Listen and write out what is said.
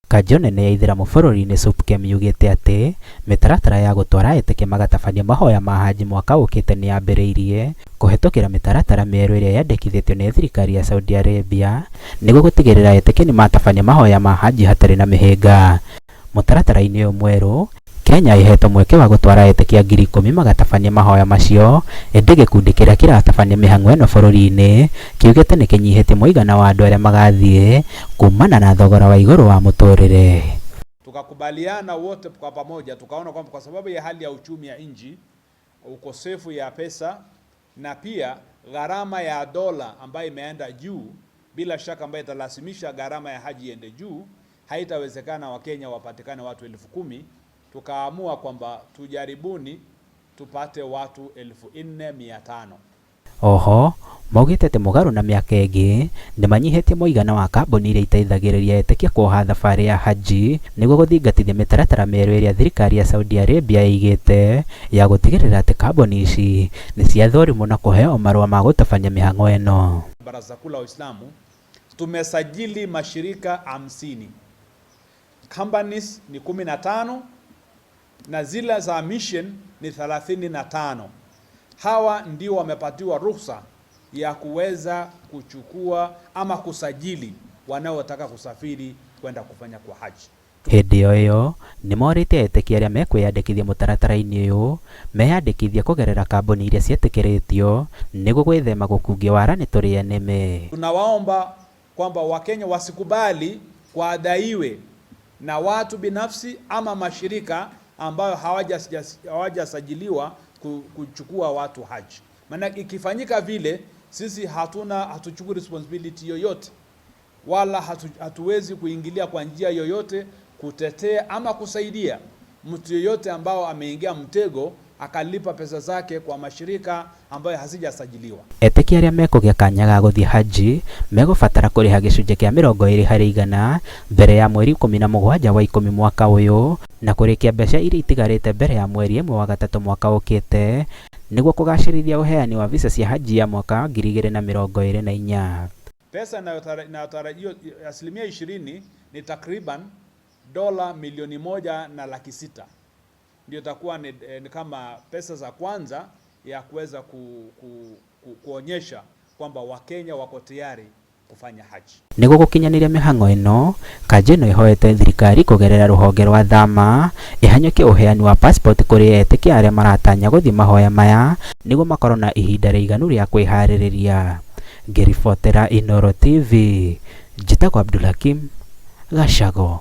Kanjũ nene ya ithĩramu bũrũri-inĩ SUPKEM yugĩte atĩ mĩtaratara ya gũtwara etĩkia magatabanie mahoya ma Haji mwaka ũkĩte nĩ yambĩrĩirie kũhetũkĩra mĩtaratara mĩerũ ĩrĩa yendekithĩtio nĩ thirikari ya Saudi Arabia nĩguo gũtigĩrĩra etĩkia nĩ matabania mahoya ma Haji hatarĩ na mĩhĩnga. Mũtaratara-inĩ ũyũ mwerũ, Kenya ĩhetwo mweke wa gũtwara etĩkia 10,000 magatabanie mahoya macio, ĩndĩ gĩkundi kĩrĩa kĩratabania mĩhang'o ĩno bũrũri-inĩ kiugĩte nĩ kĩnyihĩtie mũigana wa andũ arĩa magathiĩ kumana na thogora wa igũrũ wa mũtũrĩre. Tukakubaliana wote kwa pamoja, tukaona kwamba kwa sababu ya hali ya uchumi ya nchi, ukosefu ya pesa na pia gharama ya dola ambayo imeenda juu, bila shaka ambayo italazimisha gharama ya haji iende juu, haitawezekana Wakenya wapatikane watu 10,000. Tukaamua kwamba tujaribuni tupate watu 4,500. Oho maugĩte atĩ mũgarũ na mĩaka ĩngĩ nĩmanyihĩtie mũigana wa kambuni iria iteithagĩrĩria etĩkia kuoha thabarĩ ya Haji nĩguo gũthingatithia mĩtaratara mĩerũ ĩrĩa thirikari ya Saudi Arabia ĩigĩte ya gũtigĩrĩra atĩ kambuni ici nĩ ciathũrimwo na kũheo marũa ma gũtabania mĩhang'o ĩno. Baraza Kuu la Waislamu tumesajili mashirika 50, companies ni 15 na zile za mission ni 35. Hawa ndio wamepatiwa ruhusa ya kuweza kuchukua ama kusajili wanaotaka kusafiri kwenda kufanya kwa haji. Hĩndĩ o ĩyo nĩmorĩtie etĩkia arĩa mekwĩyandĩkithia mũtaratara-inĩ ũyũ meyandĩkithie kũgerera kambuni iria ciĩtĩkĩrĩtio nĩguo gwĩthema gũkungia wara nĩ tũrĩe nĩme. Tunawaomba kwamba Wakenya wasikubali kuadaiwe na watu binafsi ama mashirika ambayo hawajasajiliwa kuchukua watu haji. Maana ikifanyika vile, sisi hatuchukui responsibility yoyote wala hatuwezi kuingilia kwa njia yoyote kutetea ama kusaidia mtu yoyote ambao ameingia mtego akalipa pesa zake kwa mashirika ambayo hazijasajiliwa. Etĩkia arĩa mekũgĩa kanya ga gũthiĩ Haji megũbatara kũrĩha gĩcunjĩ kĩa 20% mbere ya mweri 17 wa 10 mwaka ũyũ na kũrĩkia mbeca iria itigarĩte mbere ya mweri 1 wa gatatũ mwaka ũkĩte nĩguo kũgacĩrithia ũheani wa visa cia Haji ya mwaka 2024. Pesa inayotarajiwa 20% ni takriban dola 1,600,000 ndio itakuwa ni kama pesa za kwanza ya kuweza kuonyesha kwamba Wakenya wako tayari kufanya haji. Nĩguo gũkinyanĩria mĩhang'o ĩno, kanjũ ĩno ĩhoete thirikari kũgerera rũhonge rwa thama ĩhanyũkie ũheani wa passport kũrĩ etĩkia arĩa maratanya gũthiĩ mahoya maya nĩguo makorwo na ihinda rĩiganu rĩa kwĩharĩrĩria. Ngĩribotera Inooro TV, njĩtagwo Abdulhakim Gacago.